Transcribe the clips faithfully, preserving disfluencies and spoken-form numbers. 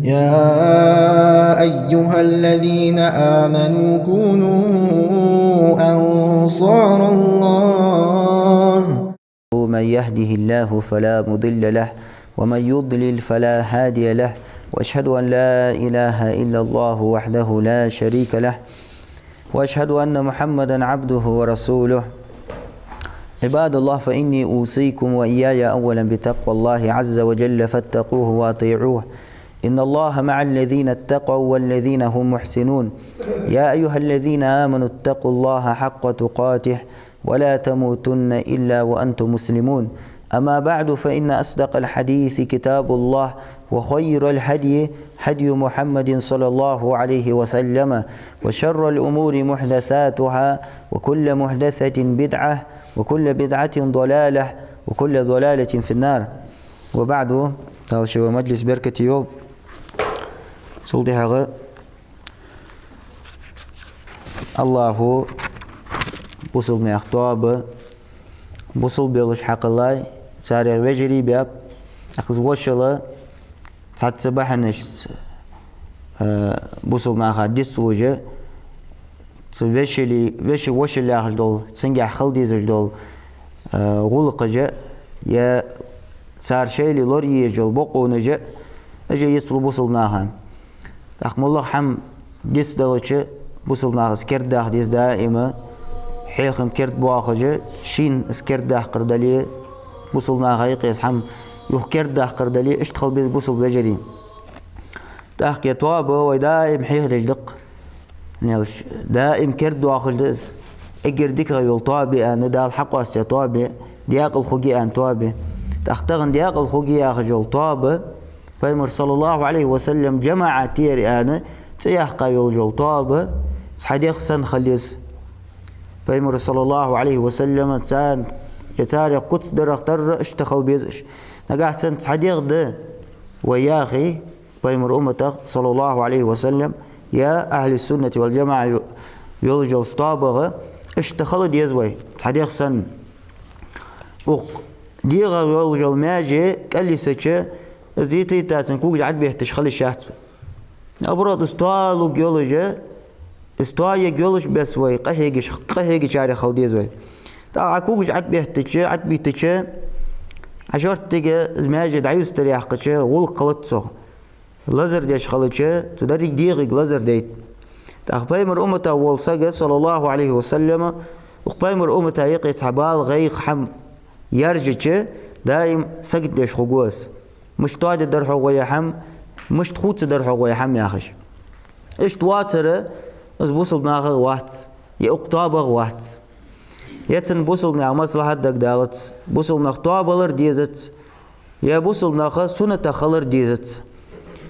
يا أيها الذين آمنوا كونوا أنصار الله. من يهده الله فلا مضل له، ومن يضلل فلا هادي له، وأشهد أن لا إله إلا الله وحده لا شريك له، وأشهد أن محمدا عبده ورسوله. عباد الله، فإني أوصيكم وإياي أولا بتقوى الله عز وجل، فاتقوه وأطيعوه. إن الله مع الذين اتقوا والذين هم محسنون. يا أيها الذين آمنوا اتقوا الله حق تقاته ولا تموتن إلا وأنتم مسلمون. أما بعد، فإن أصدق الحديث كتاب الله، وخير الهدي هدي محمد صلى الله عليه وسلم، وشر الأمور محدثاتها، وكل محدثة بدعة، وكل بدعة ضلالة، وكل ضلالة في النار. وبعد، Дала ший маджлис беркате йойла. Цул тӀехьагӀа АллахӀо бусалба наьха тоаба, бусалба йолаш хьакхеллай, царех вежарий баьб, тӀаккха из вошал цхьацца бахьанашца, э, бусалба наха дицлуш, цу вешали-, веший вошал яхаш дола, цунгахьа хила дезаш дола, э, гӀулакхаш, е цар шоайла лораеш йола бокъонаш, уж йицлу бусалба наха. ТӀаккха моллагӀа хӀама дицдалча, бусалба наха из кердадаккха деза даим, хьехам кердабоахаш, шийна из кердадаккхар дале, бусалба наха юкъе из хӀама юха кердадаккхар дале, иштта хила беза бусалба вежарий. ТӀаккха ер тоаба вай даим хьехадеш да-кх. Нелш, даим кердадоахаш да из. Эггара дикагӀа йола тоаба я аьнна, Дала хьакъоастаяь тоаба я, даькъала хургья аьнна тоаба я. ТӀаккха тахан даькъала хургья яхаш йола тоаба, Пайхамара, صلى الله عليه وسلم, жамаӀат тера аьнна, цӀи яьккха йолаш йола тоаба, цхьа дегӀ санна хила еза. Пайхамара, صلى الله عليه وسلم, царна, е царех куц дарах тарра, иштта хила беза уж. Нагахьа санна цхьа дегӀ да вай яхе, Пайхамара умматах, صلى الله عليه وسلم, е أهل السنة والجماعة ю-, йолаш йолча тоабах, иштта хила деза вай, цхьа дегӀ санна. Укх дегӀах йолаш йола маьже кӀалйисача, из йита-йитача когаш ӀотӀабетташ хила йиш яц. Наоборот, из тоалургйолаш, из тоаергйолаш беса вай къахьегаш, къахьегачарех хила деза вай. ТӀаккха Ӏа когаш ӀотӀабеттача, ӀотӀабийтача, Ӏа шорттига из маьже дӀаюстар яьккхача, гӀулакх хилац цох. Лазар деш хилча, цу деррига дегӀага лазар дайт. ТӀаккха Пайхамара умматах вола саг, صلى الله عليه وسلم, укх Пайхамара уммата юкъе цхьа бала, гӀайгӀа, хӀама яьржача, даим сагот деш хургва из. Мишта тоаде дар хьогӀ ер хӀама, мишта хувцадар хьогӀ ер хӀама яхаш. Иштта воацар из бусалба нахах вац, е укх тоабах вац. Е цунна бусалба наьха маслахьат дагадалац, бусалба нах тоабалар дезац, е бусалба наха суннатах хилар дезац.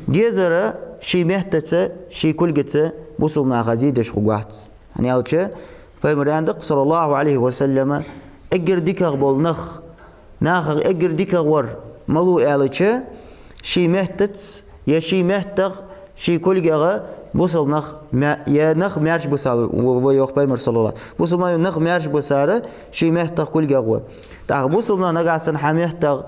Дезар ший меттаца, ший кулгаца бусалба наха зе деш хургвац. ХӀана аьлча, Пайхамара аьннад-кх, صلى الله عليه وسلم, эггара дикагӀа бола нах, нахах эггара дикагӀа вар малув аьлча, ший меттаца, е ший меттах, ший кулгах бусалба нах ма-, е нах маьрша бисар ва, ва йоах Пайхамара, صلى الله. Бусалба нах маьрша бисар ший меттах, кулгах ва. ТӀаккха бусалба нах нагахьа санна хьа меттах,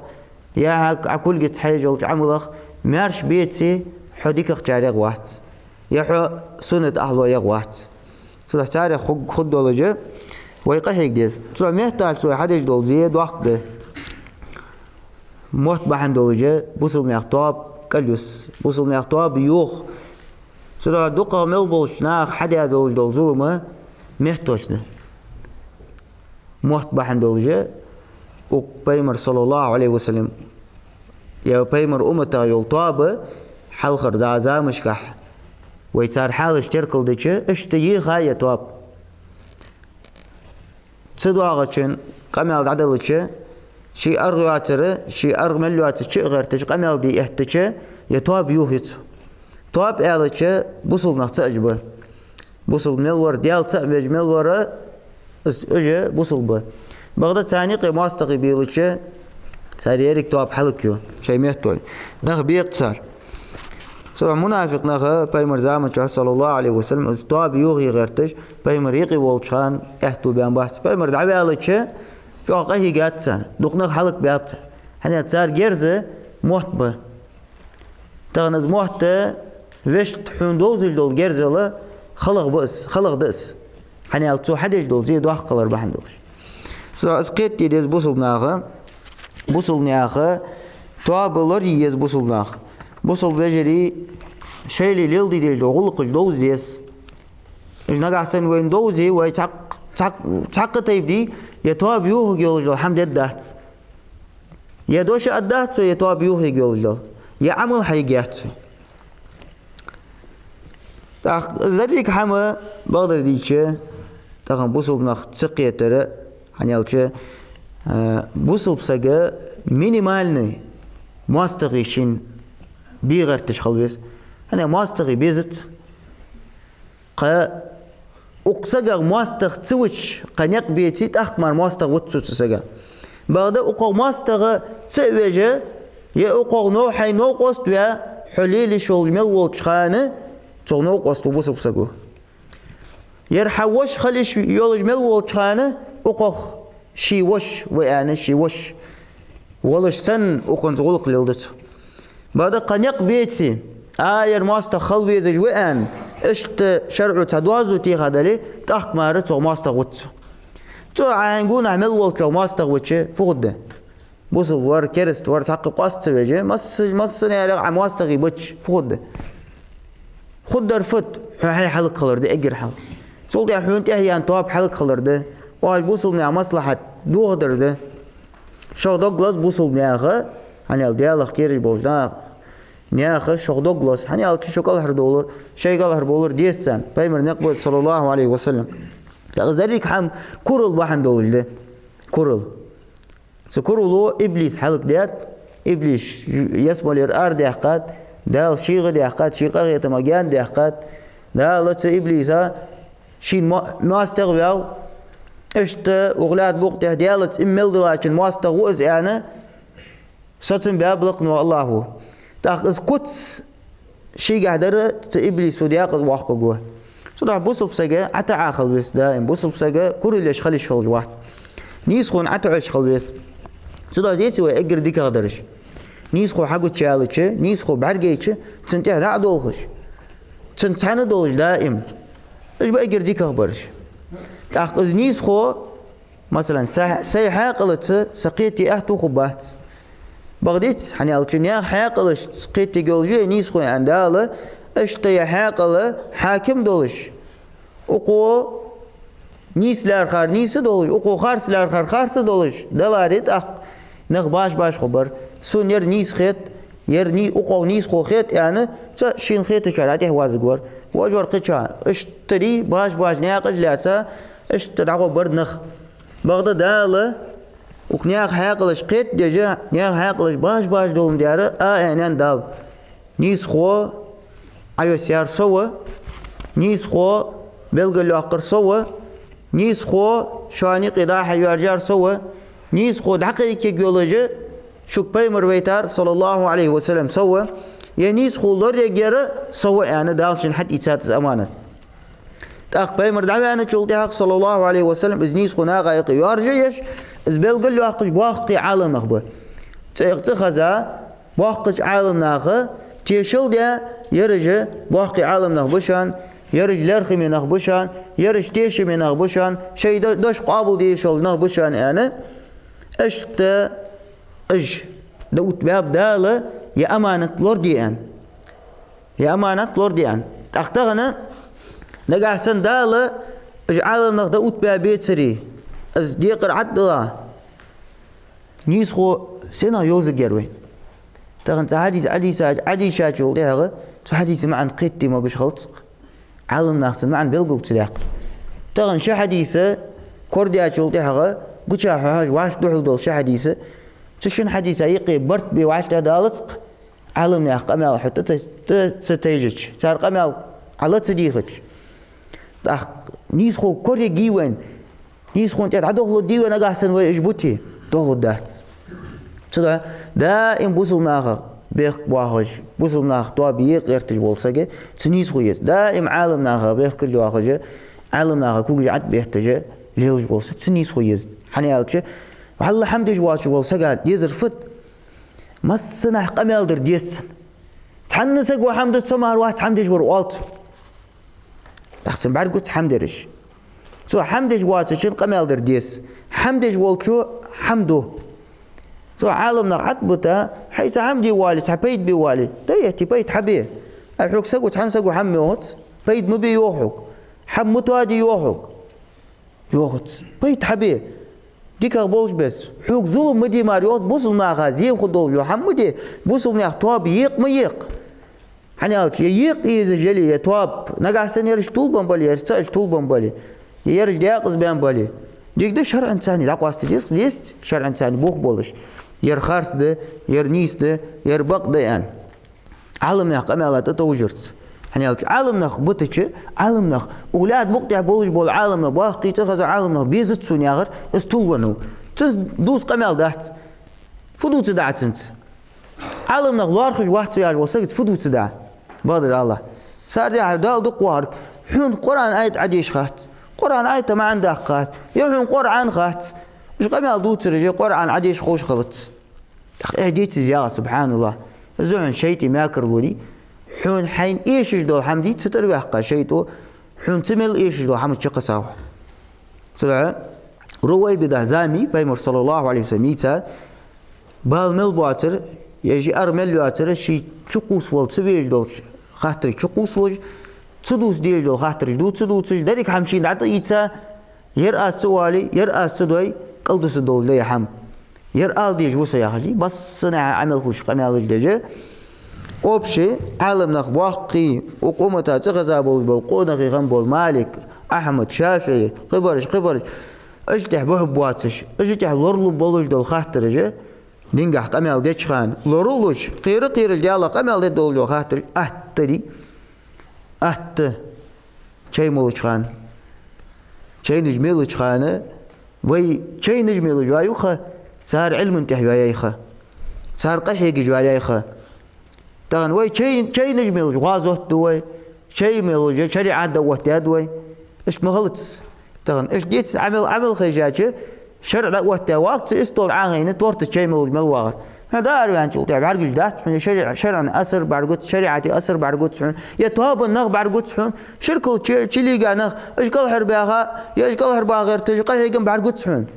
е хьа, хьа кулгаца хьежа йолча Ӏамалах маьрша беце, хьо дикагӀчарех вац, е хьо суннат ахьлоех вац. Цудухьа царех хург-, хургдолаш вай къахьега деза. Цудухьа меттаца вай хьадеш дола зе доккха да. Мотт бахьан долаш бусалба наьха тоаба кӀалйус, бусалба наьха тоаба йох. Цудухьа дукхагӀа мел болча наха хьадаь долаш дола зулам меттаца да. Мотт бахьан долаш, укх Пайхамара, صلى الله عليه وسلم, е Пайхамара умматах йола тоаба хьалхарча за-, замашкахь вай цар хьалаш теркалдича, иштта йоха ер тоаба. Ца доагӀачун къамаьл дӀаделча, ший аргӀа йоацар, ший аргӀа мел йоацар чу а гӀерташ, къамаьл де эттача, ер тоаба йохаеций. Тоаба аьлча, бусалба нах цаӀ уж ба. Бусалба мел вар, Даьла цаӀ веш мел вар, из уж бусалба ба. Бакъда царна юкъе моастагӀий белча, цар еррига тоаба хӀалакйу, шоай меттаца. Нах бекъа цар. Цудухьа мунафикъ нах Пайхамара заман чухь, صلى الله عليه وسلم, из тоаба йохае гӀерташ, Пайхамар юкъе волча хана аьттув баьннабац. Пайхамар дӀаваьлча, чӀоагӀа къахьийгад царна, дукха нах хӀалакбаьб цар. ХӀана аьлча цар герз мотт ба. Тахан из мотт вешта хьона довзаш дола герзал халагӀа ба из, халагӀа да из. ХӀана аьлча цо хьадеш дола зе доккха хилар бахьан долаш. Цудухьа из кхетаде деза бусалба наха, бусалба наьха тоаба лорае еза бусалба наха. Бусалба вежарий шоайла леладе дезаш дола гӀулакхаш довза деза. Уж нагахьа санна вайна довзе, вай цхьаккха, цхьаккха, цхьаккха тайпа дий, е тоаба йохаергйолаш дола хӀама дергдац. Е дош а аргдац цо, е тоаба йохаергйолаш дола, е Ӏамал хьаергьяц цо. ТӀаккха из деррига хӀама бакъдар дийцача, тахан бусалба нах ца кхетар, хӀана аьлча, э, бусалба сага минимальный моастагӀий шийна бе гӀерташ хила веза. ХӀана моастагӀий безац. Кхы укх сагах моастагӀа ца вича, кхы никъ беце, тӀаккха мара моастагӀа вац цо цу сага. Бакъда укхох моастагӀа ца а веш, е укхох нов-, хьай новкъост ваь, хьо лелаеш йолаш мел волча хана, цох новкъост ва бусалба саго. Ер хьа воша хила йиш йолаш мел волча хана, укхох ший воша ва аьнна, ший воша волаш санна, укхунца гӀулакх леладу цо. Бакъда кхы никъ беце, а, ер моастагӀа хила везаш ва аьнна, иштта шарӀо цхьа доазув теха дале, тӀаккха мара цох моастагӀа вац цо. Цо Ӏа хьайна гонахьа мел волчох моастагӀа вича, фу хургда? Бусалба вар, кераста вар цхьаккха къоаста ца веш, масса-, массанех Ӏа моастагӀий бича, фу хургда? Хургдар фуд? Хьо хьай хьалхагӀа хилар да, эггара хьалха. Цул тӀехьа хьона тӀехьа яьнна тоаба хьалхагӀа хилар да. Оаш бусалба наьха маслахьат дохадар да. Шох дог лаза бусалба наьха, хӀана аьлча Даьлах кхераш болча наьха, наьха шох дог лаза. ХӀана аьлча шо кӀалхардовлар, шоай кӀалхарбовлар деза царна. Пайхамара никъ ба, саллаллахӀу Ӏалайхи ва саллам. ТӀаккха из деррига хӀама курал бахьан долаш да. Курал. Цу курало иблис хьалхадаьд, иблис ялсмалера арадаьккхад, Дала шийга даьккхад, ший къахетамах гаьна даьккхад. Дала цу иблиса шийна мо-, моастагӀа ваьв, иштта укх лаьтта букъа тӀа Даьлаца иман мел диллачун моастагӀа ва из аьнна, соцам баьб лакхавола АллахӀо. ТӀаккха из куц шийгахьа дар цу иблисо декъаза воаккхаргва. Цудухьа бусалба сага ӀотаӀа хила веза даим, бусалба сага курал еш хила йиш йолаш вац. Нийсхона ӀотаӀош хила веза. Цудухьа деций вай эггара дикагӀдараш? Нийсхо хьагучаяьлча, нийсхо бӀаргайча, цунна тӀехьа дӀа а долхаш, цунца цхьана долаш даим. Уж ба эггара дикагӀбараш. ТӀаккха из нийсхо, масала, са-, сай хьаькъалаца са кхете аьттув хургбац. Бакъдий, хӀана аьлча наьха хьаькъалашца кхетаергйолаш я нийсхо, аьнна, Дала, иштта ер хьаькъал хьаким долаш, укхо нийса лаьрхӀар нийса долаш, укхо харц лаьрхӀар харц долаш даларе, тӀаккха нах баш-баш хургбар. Сона ер нийса хет, ер ни-, укхох нийсхо хет, аьнна, цо шийна хетачар тӀехьа вазаргвар. Вож вар кхыча, иштта ри баш-баш наькъаш лаьца, иштта дӀахо бар нах. Бакъда Дала укх наьха хьаькъалаш кхетадеш, наьха хьаькъалаш баш-баш доландаь, а, аьннад Дала. Нийсхо Ӏовесса яр со ва, нийсхо белгалйоаккхар со ва, нийсхо шоана юкъе дӀа-хьа йоаржаяр со ва, нийсхо дӀакхайкаергйолаш шуга пайхамар вайтар, саллаллахӀу Ӏалайхи ва саллам, со ва, е нийсхо лораергьяр со ва, аьнна, Дала шийна хьатӀаийцад из аманат. ТӀаккха пайхамар дӀаваьнначул тӀехьагӀа, саллаллахӀу Ӏалайхи ва саллам, из нийсхо наха юкъе йоаржаеш, из белгалйоаккхаш боккхий Ӏаламнах ба. ЦӀи-, цӀи хеза, боккхача Ӏаламнаха тешал даь, ераш боккхий Ӏаламнах ба шоана, ераш лерхӀаме нах ба шоана, ераш тешаме нах ба шоана, шоай до-, дош къоабалдеш йола нах ба шоана, аьнна, иштта уж дӀаоттабаьб Дала, ер аманат лораде аьнна. Ер аманат лораде аьнна. ТӀаккха тахан, нагахьа санна Дала уж Ӏаламнах дӀаоттабаь бецаре, из декхар ӀотӀадилла, нийсхо сенах йовзаргьяр вайна? Тахан цхьа хьадис Ӏодийшача-, Ӏодийшачул тӀехьагӀа цу хьадиса маӀан кхетаде могаш хилац-кх. Ӏаламнаха цун маӀан белгал ца даьккхар. Тахан ши хьадис корадечул тӀехьагӀа гуча хьожаш вӀаштӀехьа духьал дола ши хьадис, цу шин хьадиса юкъе барт бе вӀаштӀехьа далац-кх. Ӏаламнаьха къамаьл хьо тӀа-, тӀа-, тӀа ца тайжача, цар къамаьл Ӏа ла ца дийхача. ТӀаккха нийсхо корайий вайна, нийсхо тӀа дӀадохалургдий вай нагахьа санна вай уж бутий? Дохалургдац. Цудухьа даим бусалба нахах бехк боахаш, бусалба наха тоаба е гӀерташ вола саг цу нийсхо еза. Даим Ӏаламнаха бехкал йоахаш, Ӏаламнаха когаш ӀотӀабетташ лелаш вола саг цу нийсхо еза. ХӀана аьлча, валлахӀи, хӀама деш воацаш вола сага дезар фуд? Массанахьа къамаьл дар деза цунна. Цхьанне саго хӀама дича, цо мара вац хӀама деш вар, оал цо. ТӀаккха цунна бӀаргагу цо хӀама дераш. Цо хӀама деш воацачунна къамаьл дар деза. ХӀама деш волчо хӀама ду. Цо Ӏаламнах Ӏатбита, хьай цхьа хӀама де воале, цхьа пайда бе воале, дай, эти пайда хьабе. Ай, хьога саго, цхьан саго хӀама ма йоахац, пайда ма бе йоах хьога. ХӀама ма тоаде йоах хьога. Йоахац. Пайда хьабе. ДикагӀа болаш бесса. Хьога зулам ма де мара йоахац, бусалба наха зе хургдолаш йола хӀама ма де, бусалба наьха тоаба екъа ма екъа. ХӀана аьлча, е екъа езаш яле, е тоаба, нагахьа санна ераш тилбенна бале, ераш цаӀаш тилбенна бале, е ераш декъаза баьнна бале, дика да, шарӀаца царна дӀакъоастаде деза, деза шарӀаца царна бух болаш. Ер харц да, ер нийса да, ер бакъ да аьнна. Ӏаламнаьха къамаьла тӀатовжарца. ХӀана аьлча, Ӏаламнах битача, Ӏаламнах, укх лаьтта букъа тӀа болаш бола Ӏаламнах, боккхий цӀихеза Ӏаламнах безац сона яхар, из тилвеннав. Цунца дувца къамаьл дац. Фу дувцаргда Ӏа цунца? Ӏаламнах лоархӀаш вац со яхаш волча сагаца фу дувцаргда Ӏа? Бакъдар АллахӀ. Сарде хьа Дала дукха вахарг, хьона Къуръан аят Ӏодеша хац, Къуръан аята маӀан даккха хац, е хьона Къуръан хац. Уж къамаьл дувцараш, е Къуръан Ӏодеша ховш хилац. ТӀаккха эхь деций из яха, субхьаналлахӀ. Из хьона шайтӀа мекарло да, хьона хьайна эшаш дола хӀама да ца тӀера ваьккха шайтӀо, хьона ца мел эшаш дола хӀама чакхъясав хьо. Цудухьа Рувайбидат зама, Пайхамар, саллаллахӀу Ӏалайхи ва саллам, йийцар, бала мел боацар, е жиар мел йоацар, ший чукхувсавала ца везаш долча хаттарга чукхувсавалаш, ца дувца дезаш дола хаттараш дувца, ца дувцаш, деррига хӀама шийна дӀатӀаийца, ер аз ца оале, ер аз ца дой, кӀалдусаргдолаш да ер хӀама. Ер ала дезаш ва со яхаш, массанахьа Ӏамал хулаш къамаьлаш деш. Общий, Ӏаламнах боккхий, укх уммата цӀихеза болаш бола, къонахий хинна бола Малик, Ахьмад, ШафиӀий, кхыбараш, кхыбараш, уж тӀехьа бухьа боацаш, уж тӀехьа лоралургболаш дола хаттараш, дингахьа къамаьл деча хана лоралуш, кхера-кхераш Даьлах къамаьл дергдолаш дола хаттараш атта да, атта. Чай молача хана, чайнаш мелача хана, вай чайнаш мелаш ваьв-кх, цар Ӏилман тӀехьа ваьв-кх, цар къахьегаш ваьв-кх. Тахан вай чай, чайнаш мелаш гӀазот ду вай, чай мелаш шариӀат дӀаоттадаьд вай. Иштта ма хилац из. Тахан иштта деций Ӏамал, Ӏамал хезача, шарӀа дӀаоттадаь вагӀа ца, истола Ӏохайна, тортаца чай мелаш мел вагӀар. Хьо дӀаараваьнначул тӀехьа бӀаргагуш дац хьона, шариӀа, шарӀан асар бӀаргагуц, шариӀата асар бӀаргагуц хьона, е тоабан нах бӀаргагуц хьона, ширкал чу, чулийга нах, уж кӀалхарбаьха, е уж кӀалхарбаха гӀерташ, къахьегам бӀаргагуц хьона.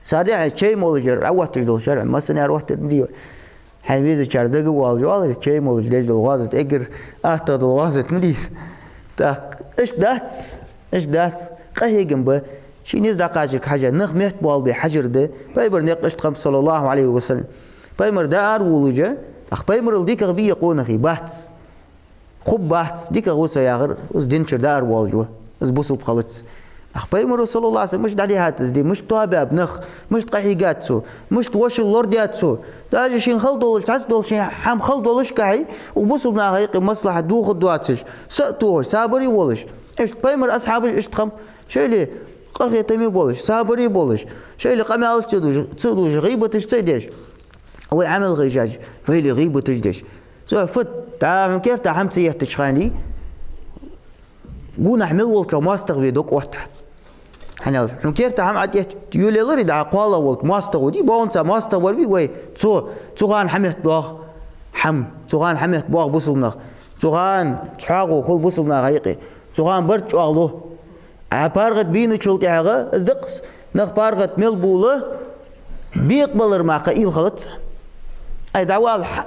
Сарде хьа чай молаш яр Ӏоотташ дола шарӀа, массане а оттадаьд. Хьайна везачар зага воалаш валар, чай молаш деш дола гӀазот, эггара аттагӀа дола гӀазот ма дий из. ТӀаккха иштта дац, иштта дац, къахьегам ба, ший низ дӀакхачарга хьажа, нах метта боалабе хьажар да, Пайхамара никъ иштта хиннаб, саллаллахӀу Ӏалайхи ва саллам. Пайхамар дӀаараволаш, тӀаккха Пайхамарал дикагӀа бий е къонахий? Бац. Хургбац, дикагӀа ва со яхар, из дин чура дӀааравоалаш ва, из бусалба хилац. Ах, Пайхамаро, саллаллахӀу Ӏалайхи ва саллам, мишта дӀадихьад из ди, мишта тоабаьб нах, мишта къахьийгад цо, мишта вошал лорадаьд цо. Даже шийна хала долаш, цхьацца долаш, шийна хӀама хала долашкахьа, укх бусалба наха юкъе маслахьат дохаргдоацаш, са а тохаш, сабаре волаш. Иштта Пайхамара асхьабаш иштта хиннаб, шоайла къахетаме болаш, сабаре болаш, шоайла къамаьлаш ца дувш, ца дувш, гӀийбаташ ца деш. Вай Ӏамал хезача, вайла гӀийбаташ деш. Цо фу, дӀа хьона керта хӀама ца еттача хана, гонахьа мел волчоа моастагӀа ве дог отт хьа. ХӀана аьлча, хьона керта хӀама Ӏотетта йолаелар, дӀа кхоалагӀа волча моастагӀо дий, боккъонца моастагӀа вар вий вай, цо, цу хана хьаметта доагӀа хӀама, цу хана хьаметта боагӀа бусалба нах, цу хана цхьоагӀо хул бусалба наха юкъе, цу хана барт чӀоагӀлу. Ӏа паргӀата бийначул тӀехьагӀа, из да-кх из, нах паргӀата мел бола, бекъабалар мара кхы уйла хилац. Ай, дӀавала хьа,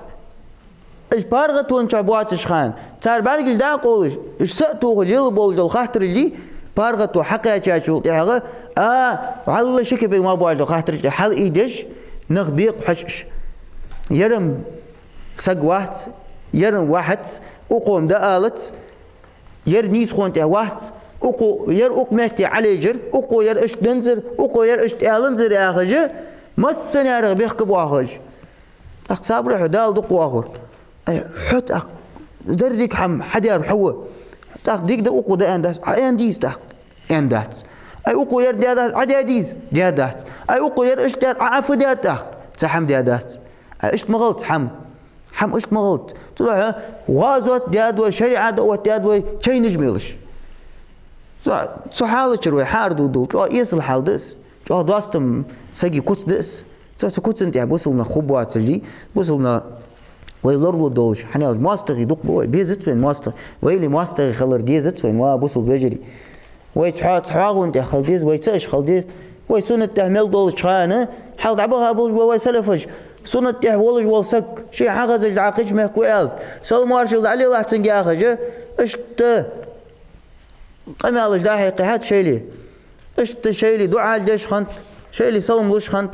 уж паргӀатонна чу боацача хана, цар бӀаргаш дӀакъовлаш, уж са а тохаш лелаболаш дола хаттараш дий, паргӀато хьакхаьчачул тӀехьагӀа, а, вӀалла ши кепиг мара боацаш дола хаттараш тӀа хьалъайдеш, нах бекъа хьожаш. Ер-м саг вац, ер-м вахьац, укхо-м дӀаалац, ер нийсхо тӀа вац, укхо, ер укх метте Ӏолайжар, укхо ер иштта данзар, укхо ер иштта аьланзар яхаш, массане а бехк боахаш. ТӀаккха сабаре хьо, Дала дукха воахар. Ай, хьо тӀаккха деррига хӀама хьадаьр хьо ва. ТӀаккха дика да, укхо дӀааьнна дац, Ӏоаьнна дий из тӀаккха? Аьнна дац. Ай, укхо ер даь дац, Ӏодаь дий из? Даь дац. Ай, укхо ер иштта даьд, Ӏа фу даьд тӀаккха? Цхьа хӀама даь дац. Ай, иштта ма хилац хӀама. ХӀама иштта ма хилац. Цудухьа гӀазот даьд вай, шариӀат дӀаоттадаьд вай, чайнаш мелаш. Цу, цу хьала чура вай хьаара дувдал, чӀоагӀа эсала хьал да из, чӀоагӀа достам сага куц да из. Цу, цу куцан тӀа бусалба нах хургбоацалга, бусалба нах Вай лоралу долаш, хӀана аьлча моастагӀий дукха ба вай, безац вайна моастагӀий. Вайли моастагӀий хилар дезац вайна, ва бусалба вежарий. Вай цхьа-, цхьа гӀун тӀехь хила деза, вай цаӀаш хила деза. Вай суннат тӀехь мел долча хана, хьалха дӀабаха болаш ба вай салафаш. Суннат тӀехь волаш вола саг, ший хьагӀазаш дӀакхаьчача мехка ва аьлча, салам-моаршал дӀалелахь цунга яхаш, иштта къамаьлаш дӀахьекхий хьат шоайла. Иштта шоайла дуӀаш деш хиннад, шоайла салам луш хиннад.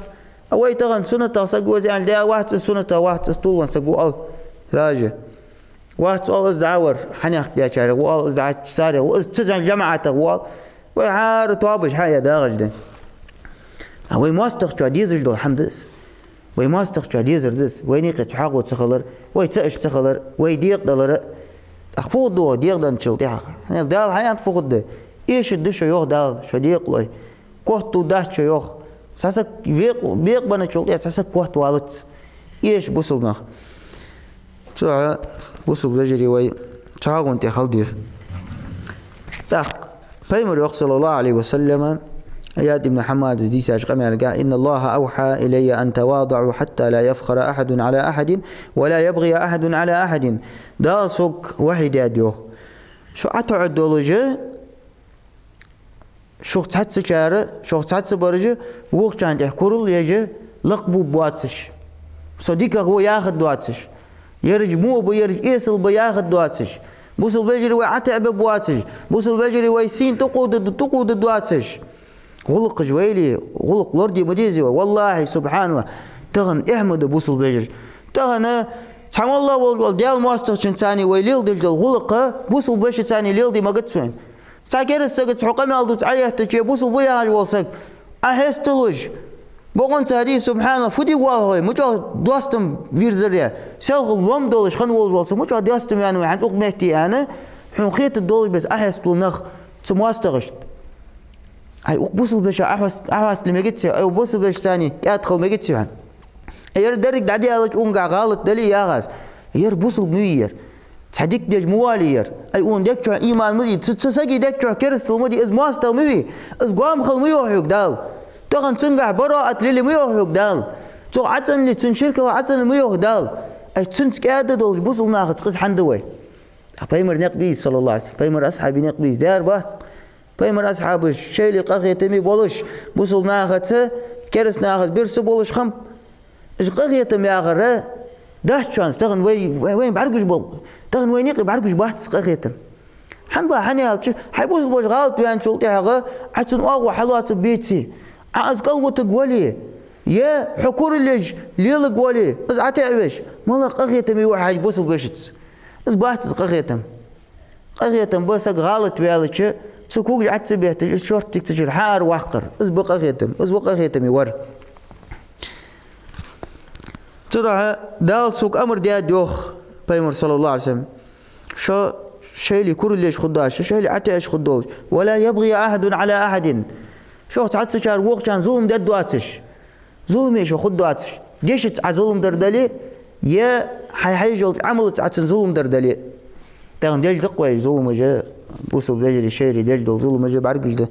А вай тахан суннатах саг ва из аьнна, да вац из суннатах, вац из тулван саг ва оал. Ража. Вац оал из дӀавар, хьанехк дечарех ва оал, из дӀача царех ва, из цу жамаӀатах ва оал. Вай хӀара тоабаш хьа я дагӀаш да. А вай моастагӀчоа дезаш дола хӀама да из. Вай моастагӀчоа дезар да из. Вайна юкъе цхьа хьагӀо ца хилар, вай цаӀаш ца хилар, вай декъадалар. ТӀаккха фу хургда декъаданначул тӀехьагӀа? ХӀана аьлча Дала хьаяьннад фу хургда. Эшаргда шо, йоах Дала, шо декъалой. Котто дац шо, йоах. Цхьа саг векъ-, бекъабенначул тӀехьа цхьа саг котвалац. Эш бусалба нах. Цудухьа бусалба вежарий вай цхьа гӀун тӀехь хила деза. ТӀаккха Пайхамара йоах, саллаллахӀу Ӏалайхи ва саллам, Ӏияд ибн Хьаммада дийцача къамаьлага: «إن الله أوحى إلي أن تواضعوا حتى لا يفخر أحد على أحد ولا يبغي أحد على أحد». Дала сога вахьи даьд йоах. Шо ӀотаӀадолаш, шух цхьаццачар, шух цхьаццабараш вокхачарна тӀехь курал еш, лакхбувргбоацаш. Со дикагӀа ва яхаргдоацаш. Ераш во ба, ераш эсала ба яхаргдоацаш. Бусалба вежарий вай ӀотаӀабергбоацаш. Бусалба вежарий вай сийна тӀакховда-, тӀакховдаргдоацаш. ГӀулакхаш вайли, гӀулакх лораде ма дезий вай. ВаллахӀи, субхьаналлахӀ, тахан эхь ма да бусалба вежарий. Тахан цхьа молла волча Даьла моастагӀчунца вай леладеш дола гӀулакх бусалба вешийца леладе магац вайна. Цхьа кераста сагаца хьо къамаьл дувца Ӏоэттача, бусалба ва яхаш вола саг, Ӏохьесталуш. Бокъонца хьадий, субхьаналлахӀ, фу де воалл хьо вай, мичахьа доастам вийрзар я? Селхан лом долаш хинна волаш вола саг, мичахьа доастам ваьннав вай хӀанз укх метте, аьнна, хьона хетаргдолаш беса Ӏохьесталу нах цу моастагӀашта. Ай, укх бусалба вешийца Ӏохьест-, Ӏохьестале мегац вай, ай, бусалба вешийца кӀаьда хила мегац вай хьона. Ер деррига дӀадаьлча, укхангахь гӀалат дале а яхаш, ер бусалба ма вий ер. Цхьа дика деш ма воаллий ер. Ай, укхун дег чу иман ма дий, цу, цу сага дег чу керастал ма дий, из моастагӀа ма вий, из гоама хила ма йоах хьога Дала. Тахан цунгахь бараӀат лелае ма йоах хьога Дала. Цох ӀотӀаӀанле, цун ширках ӀотӀаӀанле ма йоах Дала. Ай, цунца кӀаьда долаш бусалба нахаца къиза хӀана да вай? А Пайхамара никъ бий из, саллаллахӀу Ӏалайхи ва саллам? Пайхамара асхьабий никъ бий из? Дер бац. Пайхамара асхьабаш шоайла къахетаме болаш, бусалба нахаца, кераста нахаца бирса болаш хиннаб. Из къахетам яхар дац шоана, тахан вай, вай, вайна бӀаргагуш бола, тахан вайна юкъе бӀаргагуш бац из къахетам. ХӀана ба, хӀана аьлча, хьай бусалба воша гӀалат ваьнначул тӀехьагӀа Ӏа цун оагӀув хьалоацаргбеце, Ӏа из кӀалвутаргвале, е хьо курал еш леларгвале, из ӀотаӀавеш, малагӀа къахетам я хьажа бусалба вешийца? Из бац из къахетам. Къахетам ба саг гӀалат ваьлча, цу кугаш Ӏо ца бетташ, из шорттига цу чура хьаараваккхар. Из ба къахетам, из ва къахетаме вар. Цудухьа Дала сога амар даьд йоах Пайхамара, саллаллахӀу Ӏалайхи ва саллам, шо шоайла курал еш хургдоацаш, шо шоайла ӀотаӀаеш хургдолаш. «ولا يبغي أحد على أحد». Шух цхьаццачар вокхачарна зулам дергдоацаш. Зуламе шо хургдоацаш. Дешаца Ӏа зулам дар дале, е хьай хьайжа йолча Ӏамалца Ӏа цунна зулам дар дале. Тахан деш да-кх вай зуламаш, бусалба вежарий шоайла деш дола зуламаш бӀаргагуш да.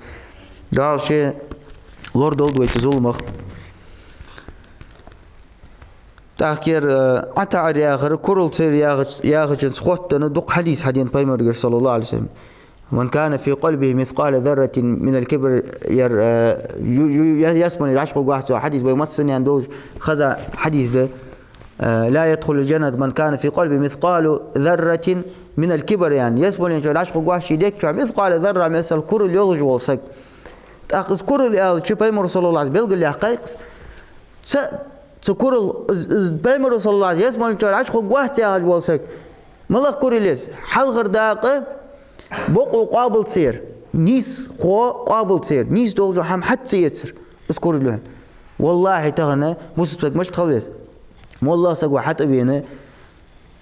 Дала ше лорадолда вай цу зуламах. ТӀаккха ер, э, ӀотаӀар яхар, курал ца яр яхач-, яхачунца хотта дукха хьадис хьадена Пайхамарагара, саллаллахӀу Ӏалайхи ва саллам. «من كان في قلبه مثقال ذرة من الكبر», ер, э, ю-, ю-, я-, ялсмале дӀачухургвац, цу хьадис вай массанена долаш хеза хьадис да. Э, «لا يدخل الجنة من كان في قلبه مثقال ذرة من الكبر», яхаш. Ялсмален чу дӀачухургвац ший дег чу مثقال ذرة мел курал йолаш вола саг. ТӀаккха из курал аьлча, Пайхамара, саллаллахӀу Ӏалайхи ва саллам, белгалъяьккхай-кх из. Цу, цу курал, из, из Пайхамара, саллаллахӀу Ӏалайхи ва саллам, ялсмален чу дӀачухургвац яхаш вола саг. МалагӀа курал я из? Хьалхара дакъа бокъо къоабал ца яр, нийсхо къоабал ца яр, нийса долча хӀамах хьатӀа ца эцар. Из курал я хьона. ВаллахӀи, тахан бусалба саг мишта хила веза? МоллагӀа саг ва хьатӀавена,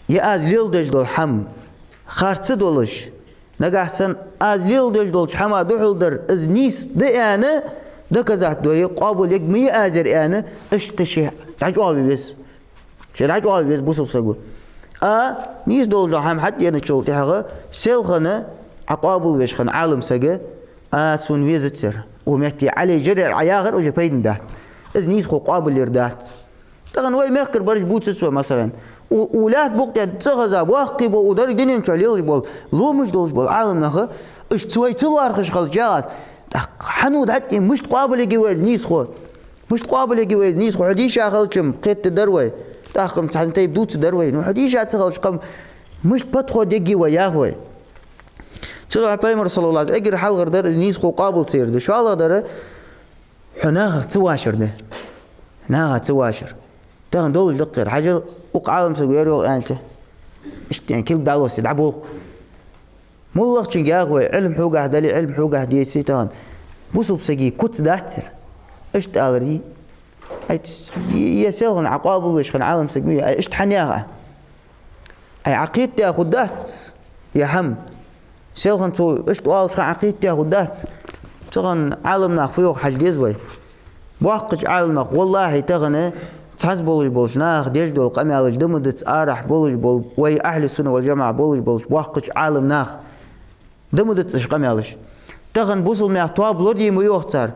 е аз леладеш дола хӀама харц долаш, нагахьа санна аз леладеш долча хӀаман духьал дар из нийса да аьнна, доказать дой, къоабал ергма я аз ер аьнна, иштта ше дӀачӀоагӀве веза. Ше дӀачӀоагӀве веза бусалба саго. А нийса долаш дола хӀама хьатӀаеначул тӀехьагӀа селхан Ӏа къоабалвеш хинна Ӏалам саг, а сона везац ер, укх метте Ӏалайжар ер Ӏа яхар уже пайдана дац. Из нийсхо къоабалъяр дац. Тахан вай мехкара бараш бувцац вай, масала, Укх, укх лаьтта букъ тӀа цӀихеза боккхий бола, укх деррига дунен чу лелаш бола, ломаш долаш бола Ӏаламнах, уж ца, вай ца лоархӀаш хилча ягӀаз, тӀаккха хьан ва дӀатӀа, мишта къоабалъергья вай нийсхо? Мишта къоабалъергья вай нийсхо? Хьо дийша хилча-м кхетаргдар вай, тӀаккха-м цхьан тайпа дувцаргдар вай. Ну, хьо дийша ца хилча, кхы-м мишта подход ергья вай, йоах вай. Цудухьа Пайхамара, саллаллахӀу Ӏалайхи ва саллам, эггара хьалхара дар из нийсхо къоабал ца яр да. ШоллагӀа дар, хьо нахах ца вашар да. Нахах ца вашар. Тахан долаш да-кх ер. Хьажал, укх Ӏаламсаго ер йоах аьнна, иштта кулг дӀалоссий, дӀаболх. МоллагӀчунга йоах вай, Ӏилма хьогахьа дале, Ӏилма хьогахьа деце тахан, бусалба сага куц дац ер. Иштта алар дий? Ай, е, е селхан Ӏа къоабалвеш хинна Ӏаламсаг ма вий, ай, иштта хӀана йоах Ӏа? Ай, Ӏа кхетадаь хургдац ер хӀама. Селхан цо иштта оалача хана Ӏа кхетадаь хургдац. Тахан Ӏаламнах фу йоах хьажа деза вай. Боккхача Ӏаламнаха, валлахӀи, тахан цхьацца болаш болча нахах деш дола къамаьлаш да ма дий цу арахьа болаш бола, вай ахьлу сунна вал жамаӀа болаш болча боккхача Ӏаламнаха. Да ма дий цу уж къамаьлаш. Тахан бусалба наьха тоаба лораде ма йоах цар.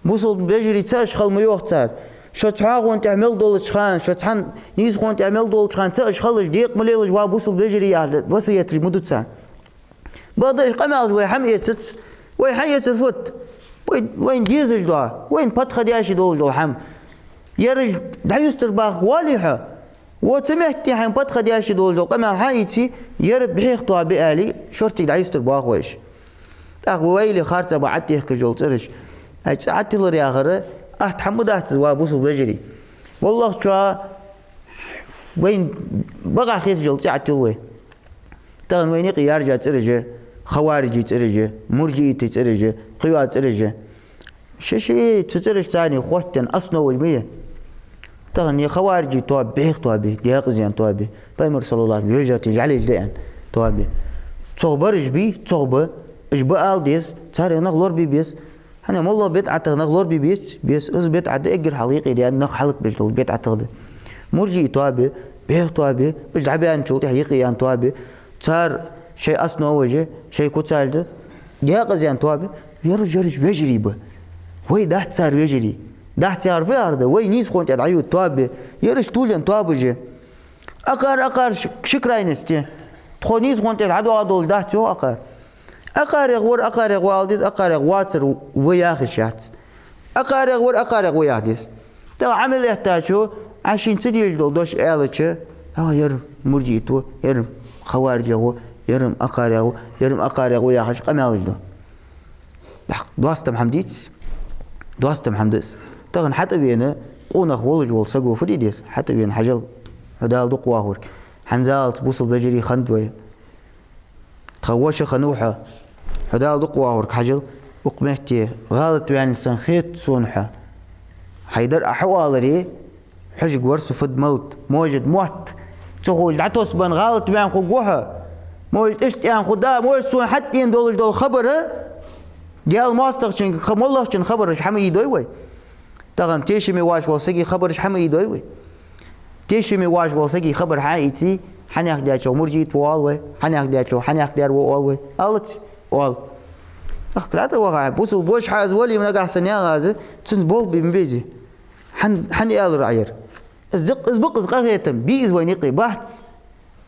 Бусалба вежарий ца уж хила ма йоах цар. Шо цхьоагӀон тӀа мел долча хана, шо цхьан нийсхо тӀа мел долча хана ца уж хилалаш, декъа ма лелалаш, ва бусалба вежарий, яхаш васкет еш ма ду цар. Бакъда уж къамаьлаш вай хӀама эцац, вай хьаэцар фуд? Вай, вайна дезаш дола, вайна подходящий долаш дола хӀама. Ераш дӀаюстара баха воаллий хьо? Во цу метте хьайна подходящий долаш дола къамаьл хьаийце, ер бӀеха тоаба я аьле, шортига дӀаюстара боах вай уж. ТӀаккха вай ле харцахьа ба Ӏотехкаш йола цӀераш. Ай, цӀи Ӏотиллар яхар атта хӀама дац из, ва бусалба вежарий. ВаллахӀи, чу вайна бакъахьа хеташ йола цӀи Ӏотилл вай. Тахан вайна юкъе яржа цӀераш я, хаварижий цӀераш я, муржиитий цӀераш я, кхыйола цӀераш я. Ши-ши цу цӀерашца царна хоттаденна основаш ма йий. Тахан ер хаварижий тоаба бӀеха тоаба я, декъаза тоаба я. Пайхамара, саллаллахӀу Ӏалайхи ва саллам, вежарий тӀа жӀалеш да аьнна тоаба я. Цох бараш бий, цох ба. Уж ба ала деза, царех нах лорабе беза. ХӀана, моллагӀа бидӀатах нах лорабе беза, беза. Из бидӀат да эггара хьалха юкъе даьнна, нах хьалакбеш дола бидӀатах да. Муржий тоаба я, бӀеха тоаба я, уж дӀабаьнначул тӀехьа юкъе яьнна тоаба я. Цар шоай основаш я, шоай куцаш да. Декъаза тоаба я. Ераш, ераш вежарий ба. Вай дац цар вежарий. Дац яхар фу яхар да? Вай нийсхо тӀа дӀаювда тоаба я. Ераш тулен тоабаш я. Акхар, акхар ши, ши крайность я. Тхо нийсхо тӀа дӀадоагӀа долаш дац, йоах акхар. Акхарех вар акхарех ва ала деза, акхарех вацар ва яхаш яц. Акхарех вар акхарех ва яха деза. ТӀаккха Ӏа мел эттачо, Ӏа шийна ца дезаш дола дош аьлча, а, ер муржиит ва, ер хаварижех ва, ер акхарех ва, ер акхарех ва яхаш къамаьлаш ду. ТӀаккха достам хӀама дий из? Достам хӀама да из. Тахан хьатӀавена, къонах волаш вола саго фу де деза? ХьатӀавена, хьажал, хьо Дала дукха вахавар. ХӀанзалца бусалба вежарий хиннад вай. Тха воша хиннав хьо. Хьо Дала дукха вахавар, хьажал, укх метте гӀалат ваьнна санна хет сона хьо. Хьайдар, Ӏа хьаоаларе, хьожаргвар со фуд-малад, может, мотт ца ховш дӀатосабенна гӀалат ваьнна хургва хьо. Может, иштта аьнна хургда, может, сона хьатӀадена долаш дола хабар, Даьла моастагӀчун, ха-, моллагӀчун хабараш хьа ма ийдой вай. Тахан тешаме воаш вола сага хабараш хьа ма ийдой вай. Тешаме воаш вола сага хабар хьаийце, хьанех даьчох муржиит ва оал вай, хьанех даьчох хьанех даьр ва оал вай. Алац, оал. Ах, клята ваха, бусалба воша хьа из вале, нагахьа санна яха из, цунца болх бе ма безий. ХӀан-, хӀана аьлар Ӏа ер? Из дакъ-, из бакъ из къахетам, бий из вайна юкъе, бац.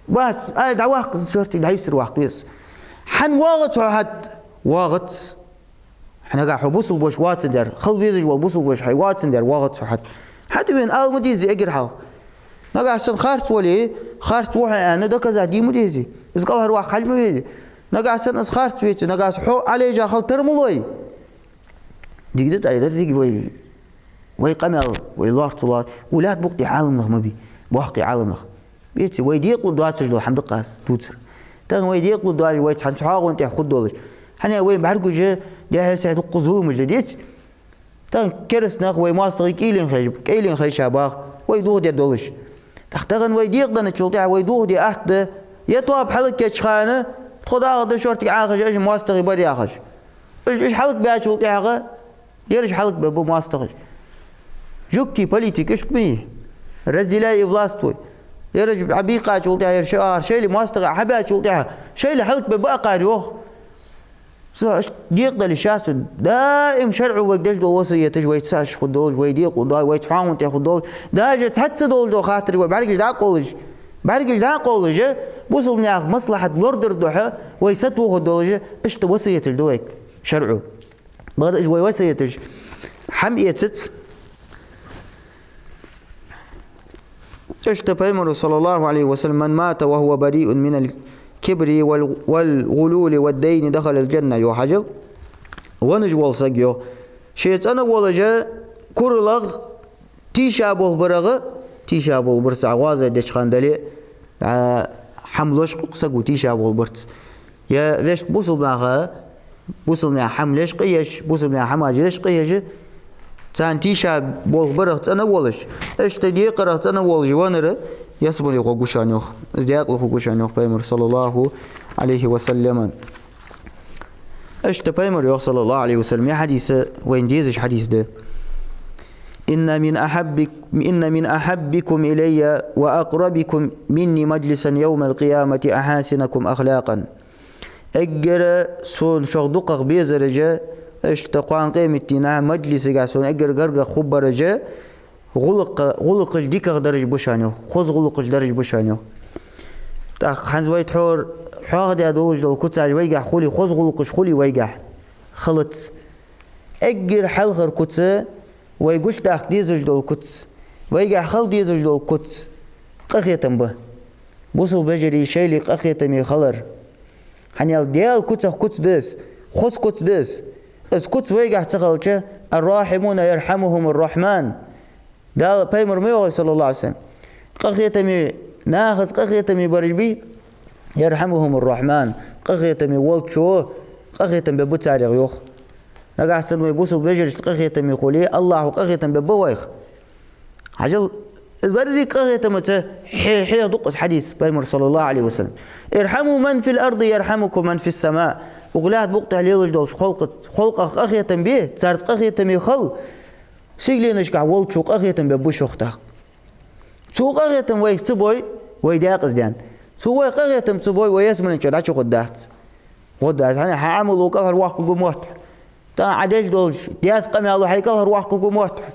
Бац, ай, дӀаваккха из шортига, дӀаюстара ваккха веза. ХӀана воагӀац хьо хӀаьта? ВоагӀац. Хьо нагахьа хьо бусалба воша воацандаь, хила везаш вола бусалба воша хьай воацандаь, воагӀац хьо хӀаьта. ХьатӀавена ала ма дезий эггара хьалха. Нагахьа санна харц вале, харц ва хьо аьнна, доказать де ма дезий. Из кӀалхарваккха хьажа ма везий. Нагахьа санна из харц веце, нагахьа санна хьо Ӏалежа хила тара ма лой. Дика да, тӀай дар дика вай. Вай къамаьл, вай лоархӀ ца лоархӀ, укх лаьтта букъ тӀа Ӏаламнах ма бий, боккхий Ӏаламнах. Беций, вай декъала доацаш дола хӀама да-кх из дувцар. Тахан вай декъала доацаш, вай цхьан чӀоагӀон тӀа хургдолаш. ХӀана, вай бӀаргагуш, дехьа-сехьа дуккха зуламаш да, деций? Тахан кераста нах вай моастагӀий кӀийлен хеш-, кӀийлен хеша баха, вай дохаде долаш. ТӀаккха тахан вай декъаденначул тӀехьа вай дохаде атта да, е тоаба хьалакхаьчача хана, тхо дагӀаргда шортига Ӏохайша, уж моастагӀий бар яхаш. Уж, уж хьалакбаьчул тӀехьагӀа, ераш хьалакбергба моастагӀаш. Жугтий политика иштта ма йий. Разделяй и властвуй. Ераш Ӏобийкъачул тӀехьа, ераш шоай, шоайла моастагӀий Ӏа хьабаьчул тӀехьа, шоайла хьалакбергба акхар, йоах. Со иштта декъадале шоаш, даим шарӀо вайга деш дола васкеташ вай ца еш хургдолаш, вай декъала доацаш, вай цхьоагӀон тӀа хургдолаш, даже цхьацца долаш дола хаттараш вай бӀаргаш дӀакъовлаш, БӀаргаш дӀакъовлаш, бусалба наьха маслахьат лорадар духьа вай сатохаргдолаш, иштта васияташ да вайга шарӀо. Бакъда уж вай васияташ хӀама эцац. Иштта Пайхамара, صلى الله عليه وسلم: «من مات وهو بريء من الكبر وال-، والغلول والدين دخل الجنة», йоах, хьажал. Венна вола саг, йоах, ше цӀена волаш, куралах тийша болх барах, тийша болх барца гӀазот деча хана дале, а, хӀама лочкъу-кх саго тийша болх барца. Е вешта бусалба наха, бусалба наьха хӀама лечкъа еш, бусалба наьха хӀамаш лечкъа еш, царна тийша болх барах цӀена волаш, иштта декхарах цӀена волаш веннар ялсмале хургва шоана, йоах. Из декъала хургва шоана, йоах Пайхамара, صلى الله عليه وسلم. Иштта Пайхамара йоах, صلى الله عليه وسلم, ер хьадис вайна дезаш хьадис да: «إن من أحبك-، إن من أحبكم إلي وأقربكم مني مجلسا يوم القيامة أحاسنكم أخلاقا». Эггара сона шух дукхагӀа безараш, иштта кхоана къематдийнахьа маджлисагахь сона эггара гаргагӀа хургбараш, гӀулакха-, гӀулакхаш дикагӀа дараш ба шоана, йоах, хоза гӀулакхаш дараш ба шоана, йоах. ТӀаккха хӀанз вай тхьовра хьоахадаь долаш дола куцаш вайгахь хуле, хоза гӀулакхаш хуле вайгахь, хилац. Эггара хьалхара куц, вай гучадаккха дезаш дола куц, вайгахь хила дезаш дола куц къахетам ба. Бусалба вежарий шоайла къахетаме хилар. ХӀана аьлча Даьла куцех куц да из, хоза куц да из. Из куц вайгахь ца хилча, «الراحمون يرحمهم الرحمن». Дала, Пайхамара ма йоахий, صلى الله عليه وسلم: къахетаме, нахаца къахетаме бараш бий, «يرحمهم الرحمن», къахетаме волчо къахетам бергба царех, йоах. Нагахьа санна вай бусалба вежарашца къахетаме хуле, АллахӀо къахетам бергба вайх. Хьажал, из беррига къахетамца хье-, хьеха да-кх из хьадис Пайхамара, صلى الله عليه وسلم: «ارحموا من في الأرض يرحمكم من في السماء». Укх лаьтта букъа тӀа лелаш долча халкъаца, халкъах къахетам бе, царца къахетаме хила, сигаленашкахь волчо къахетам бергба шух тӀаккха. Цо къахетам вайх ца бой, вай даькъаздаьннад. Цо вайх къахетам ца бой, вай ялсмален чу дӀачугӀоргдац. ГӀоргдац, хӀана, хьа Ӏамало кӀалхарваккхаргва мотт хьона. ТӀаккха Ӏа деш долча даьца къамаьло хьай кӀалхарваккхаргва мотт хьона.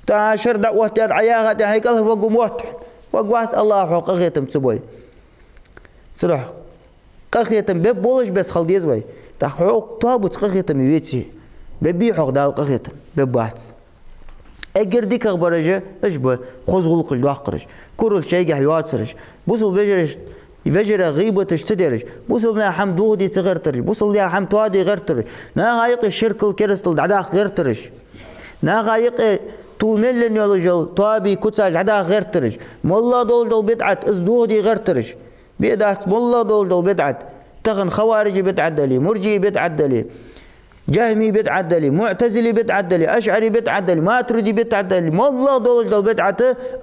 ТӀаккха Ӏа шера дӀаоттадаьд, Ӏа яхадаьд хьай кӀалхарваргва мотт хьона. Варгвац, АллахӀо къахетам ца бой. Цудухьа къахетам бергболаш беса хила деза вай. ТӀаккха хьо укх тоабаца къахетаме веце, бергбий хьох Дала къахетам? Бергбац. Эггара дикагӀа бараш уж ба, хоза гӀулакхаш доаккхараш, курал шоайгахь йоацараш, бусалба вежараш, вежарий гӀийбаташ ца дераш, бусалба наьха хӀама дохаде ца гӀертараш, бусалба наьха хӀама тоаде гӀертараш, наха юкъе ширкал, керастал дӀадаккха гӀертараш, наха юкъе тхов мел йолаш йола тоабий, куцаш дӀадаккха гӀертараш, моллагӀа долаш дола бидӀат, из дохаде гӀертараш. Бе дац, моллагӀа долаш дола бидӀат. Тахан хаварижий бидӀат дале, муржий бидӀат дале, жахьмий бидӀат дале, муӀтазилий бидӀат дале, ашӀарий бидӀат дале, матуридий бидӀат дале, моллагӀа долаш дола бидӀат,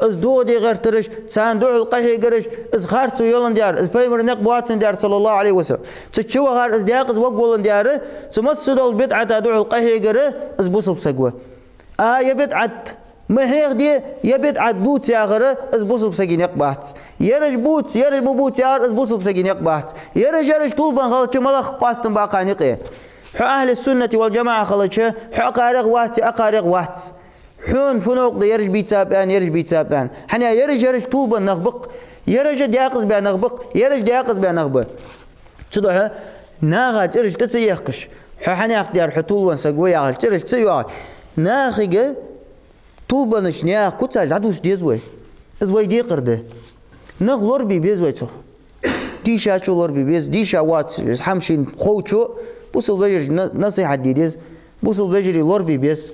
из дохаде гӀертараш, царна духьал къахьегараш, из харцо яландаь, из Пайхамара никъ боацандаь, صلى الله عليه وسلم. Цу чу вахар, из даькъаза варгволандаь, цу массадолча бидӀата духьал къахьегар, из бусалба саг ва. А, ер бидӀат ма хьехаде, ер бидӀат дувца яхар, из бусалба сага никъ бац. Ераш бувца, ераш ма бувца яхар, из бусалба сага никъ бац. Ераш, ераш тувлабенна хилча, малагӀа къоастам ба кхы никъ? Хьо أهل السنة والجماعة хилча, хьо акхарех вац, акхарех вац. Хьона фу новкъа да ераш бийцаб аьнна, ераш бийцаб аьнна? ХӀана аьлча ераш, ераш тувлабенна нах ба-кх, ераш даькъаза баь нах ба-кх, ераш даькъаза баь нах ба. Цудухьа наха цӀераш тӀа ца ехкаш, хьо хьанехк дер, хьо тувлавенна саг ва яхаш, цӀераш ца йоахаш, нахага тувлабеннача наьха куцаш дӀадувца деза вай. Из вай декхар да. Нах лорабе беза вай цох. Дийшачо лорабе беза, дийша воацаш, из хӀама шийна ховчо, бусалба вежарашта на-, насихьат де деза, бусалба вежарий лорабе беза.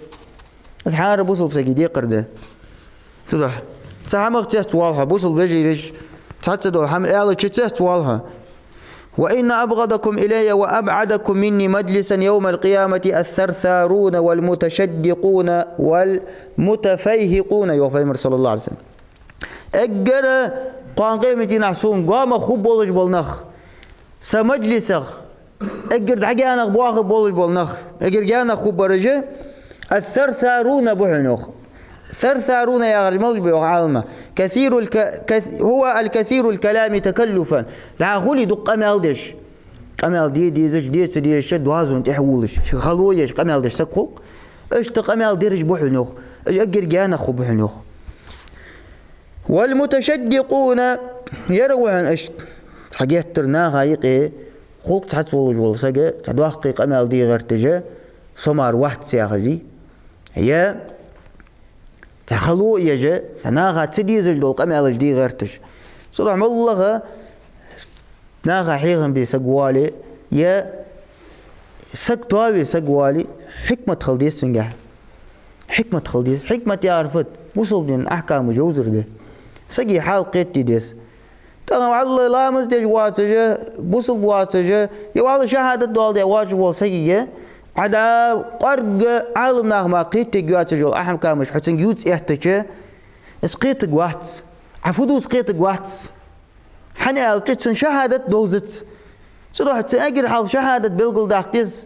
Из хӀара бусалба сага декхар да. Цудухьа цу хӀамах цецвала хьо, бусалба вежарий, цхьацца дола хӀама аьлча цецвала хьо. «وإن أبغضكم إلي وأبعدكم مني مجلسا يوم القيامة الثرثارون والمتشدقون والمتفيهقون», йоах Пайхамара, صلى الله عليه وسلم. Эггара кхоана къематдийнахьа сона гоамах хургболаш бола нах, са маджлисах эггара дӀагаьнах боахаргболаш бола нах, эггара гаьнах хургбараш, الثرثارون ба хьона, йоах. ثرثارون яхар малаш ба, йоах Ӏалама. كثير الك-، كث-، هو الكثير الكلام تكلفا. ДӀахо хуле дукха къамаьл деш. Къамаьл де дезаш, де ца дезаш, доазон тӀехьа волаш, ший хало еш къамаьл деш саг хул-кх. Иштта къамаьл дераш ба хьона, йоах. Уж эггара гаьнах хургба хьона, йоах. والمتشدقون, ер а ва хьона иштта, цхьа геттара наха юкъе, гӀулакх цхьацца волаш вола саг, цхьа доккхий къамаьл де гӀерташ, со мара вац яхаш, е цхьа хало а еш, цхьа наха ца дезаш дола къамаьлаш де гӀерташ. Цудухьа моллагӀа наха хьехам бе саг вале, е саг тоаве саг вале, хьикмат хила деза цунгахь. Хьикмат хила деза. Хьикмат яхар фуд? Бусалба дина ахькамаш йовзар да. Сага хьал кхетаде деза. Тахан валлахӀи ламаз деш воацаш, бусалба воацаш, е валлахӀи шахӀадат доаладеш воацаш вола сагага, Ӏа да кӀоарга Ӏаламнаха мара кхетаргйоацаш йола ахькамаш хьо цунга ювца эттача, из кхетаргвац. Ӏа фу дувц кхетаргвац. ХӀана аьлча цун шахӀадат довзац. Цудухьа цун эггара хьалха шахӀадат белгалдаккха деза.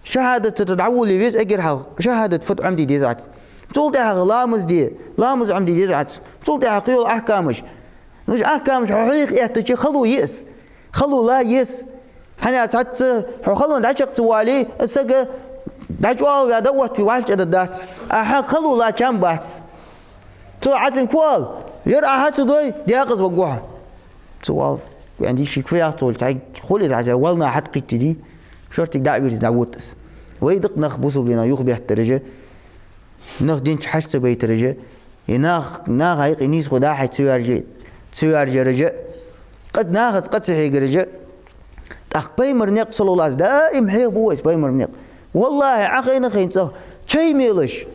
ШахӀадата тӀа дӀаволаве веза эггара хьалха. ШахӀадат фуд Ӏомаде деза Ӏа цунна. Цул тӀехьагӀа ламаз де, ламаз Ӏомаде деза Ӏа цунна. Цул тӀехьагӀа кхыйола ахькамаш. Уж ахькамаш хьо хьеха эттача, хало е из. Хало ла еза. ХӀана аьлча цхьацца хьо халонна дӀачакх ца вале, из саг дӀачӀоагӀваь, дӀаоттаве, вӀашагӀкхетаргдац. Ахьа хало лача хӀама бац. Цо Ӏа цунга фу оал? Ер Ӏа хьа ца дой, декъаза варгва хьо. Цо оал, ваьнна дийши фу яхац волча, цхьа хуле, цхьа волна хьатӀакхийттадий, шортига дӀа а вирза, дӀавода из. Вай да-кх нах бусалба дина юхабеттараш, нах дин чу хьажа ца байтараш, е нах, наха юкъе нийсхо дӀа-хьа ца ваьржа, ца ваьржараш, къа-, нахаца къа ца хьегараш. ТӀаккха пайхамара никъ, саллаллахӀу Ӏалайхи ва саллам, даим хьехабу вай из пайхамара никъ. ВаллахӀи, Ӏа хайна хьайна цӀагӀа чай мелаш,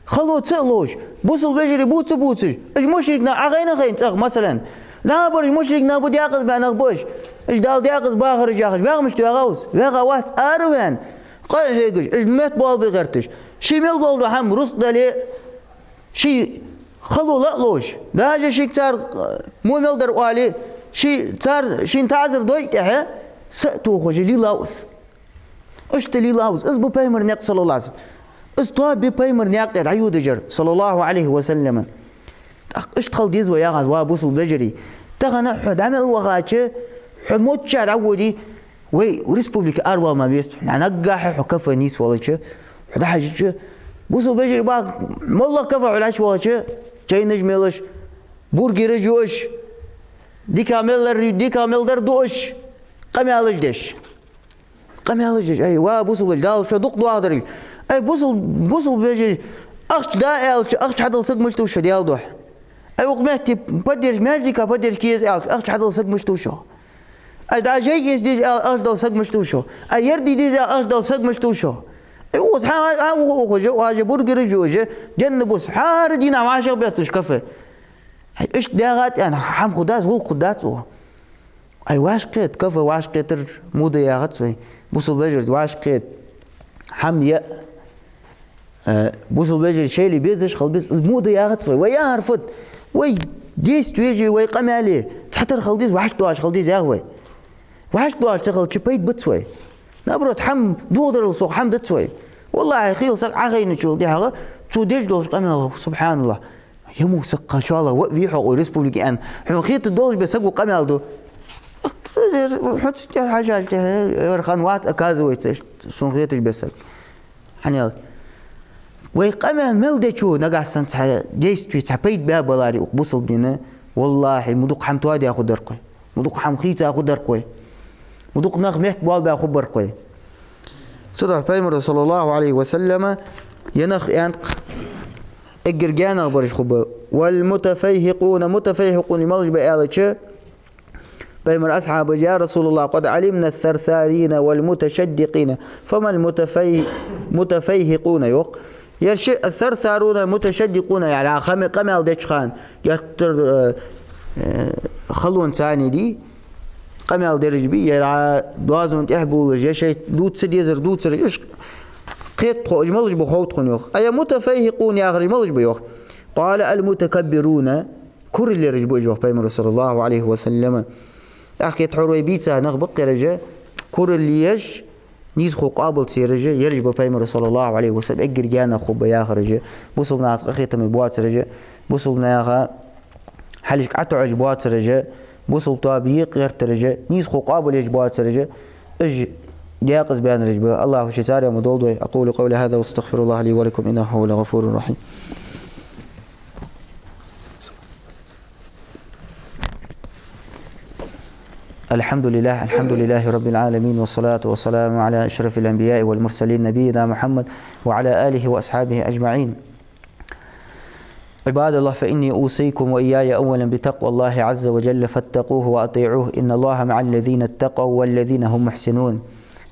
хало ца а ловш, бусалба вежарий бувца а бувцаш, уж мушрик нах, Ӏа хайна хьайна цӀагӀа, масала, набараш мушрик нах ба, декъаза баь нах ба уж. Уж Дала декъаза бахараш яхаш, ваьгӀа мишта ваьгӀа из? ВаьгӀа вац, ара а ваьнна, къа а хьегаш, уж метта боалабе гӀерташ. Ший мел дола хӀама рузкъа дале, ший хало ла а ловш, даже шийга цар, э, во мел дар оале, ший, цар шийна таӀазар дой а тӀехьа, са а тохаш лелав из. Иштта лелав из. Из ба пайхамара никъ, саллаллахӀу Ӏалайхи ва саллам. Из тоаба я пайхамара наькъа тӀа дӀайодаш яр, саллаллахӀу Ӏалайхи ва саллам. ТӀаккха иштта хила деза вай яхар, ва бусалба вежарий. Тахан хьо дӀа мел вахача, хьо мочча дӀаводе, вай республике аравала мара веза хьо. Наггахьа хьо кафе нийсвелча, хьо дӀахьежача, бусалба вежарий, ба, моллагӀа кафе хьо лаьча вахача, чайнаш мелаш, бургераш юаш, дика мел дар, дика мел дар дуаш, къамаьлаш деш. Къамаьлаш деш, ай, ва бусалба вежарий, Дала шо дукха доахадарий. Ай, бусал-, бусалба вежарий, ахча да аьлча, ахча хьадала саг мишта ва шо Даьла духьа? Ай, укх метте поддержка, маьждига поддержка е еза аьлча, ахча хьадала саг мишта ва шо? Ай, да жай эца деза аьлча, ахча дала саг мишта ва шо? Ай, ер де деза аьлча, ахча дала саг мишта ва шо? Ай, укхаза хьа-, хьа-, ухаш, ухаш, бургераш юаш, денна бус, хӀара дийнахьа вӀашагӀбетталуш кафе. Ай, иштта дегӀа тӀа хӀама хургдац, гӀулакх хургдац укхо. Ай, вӀашагӀкхета, кафе вӀашагӀкхетар мода яхац вай. Бусалба вежарий, вӀашагӀкхета. ХӀама я, э, бусалба вежарий шоайла безаш хила беза, из мода яхац вай. Вай яхар фуд? Вай действе, вай къамаьле цхьатарра хила деза, вӀашагӀдоалаш хила деза яхар вай. ВӀашагӀдоалаш ца хилча, пайда бац вай. Наоборот, хӀама дохадарал сох хӀама дац вай. ВаллахӀи, хийла саг Ӏохайначул тӀехьагӀа цо деш долча къамаьлах, субхьаналлахӀ. Е мо саг кхачоала ва вий хьо укх республике аьнна, хьона хеташ долаш бе саг ва къамаьл ду. Хьо цу тӀа хьажача, ер хинна вац, оказывается, сона хеташ бе саг. ХӀана аьлча вай къамаьл мел дечо нагахьа санна цхьа действе, цхьа пайда баь баларе укх бусалба дина, валлахӀи, ма дукха хӀама тоадаь хургдар-кх вай. Ма дукха хӀама хийца хургдар-кх вай. Ма дукха нах метта боалабаь хургбар-кх вай. Цудухьа пайхамара, саллаллахӀу Ӏалайхи ва саллам, е нах аьннад-кх, эггара гаьнагӀа бараш хургба. والمتفيهقون, мутафайхӀикъун малаш ба аьлча, пайхамара асхьабаша: يا رسول الله، قد علمنا الثرثارين والمتشدقين، فما المتفي-، المتفيهقون, йоах. Ер шиъ الثرثارون والمتشدقون, яӀни, хӀама, къамаьл деча хана, геттара, э, э, халонца цхьана дий, къамаьл дераш бий, яра доазон тӀехьа болаш, е шоай дувца ца дезар дувцараш, уж кхетац тхо, уж малаш ба хов тхона, йоах. А е متفيهقون яхараш малаш ба, йоах. قال: المتكبرون, курал ераш ба уж, йоах пайхамара, саллаллахӀу Ӏалайхи ва саллам. ТӀаккха кхетар вай бийца нах ба-кх ераш, курал еш, нийсхо къоабал ца ераш, ераш ба пайхамара, саллаллахӀу Ӏалайхи ва саллам, эггара гаьнагӀа хургба яхараш, бусалба нахаца къахетаме боацараш, бусалба наха хьалхашка ӀотоӀаш боацараш, бусалба тоаба екъа гӀертараш, нийсхо къоабал еш боацараш, уж декъаза баьнараш ба. АллахӀа ший царех ма долда вай. أقول قولي هذا وأستغفر الله لي ولكم إنه هو الغفور الرحيم. الحمد لله، الحمد لله رب العالمين، والصلاة والسلام على أشرف الأنبياء والمرسلين نبينا محمد وعلى آله وأصحابه أجمعين. عباد الله، فإني أوصيكم وإياي أولا بتقوى الله عز وجل، فاتقوه وأطيعوه، إن الله مع الذين اتقوا والذين هم محسنون.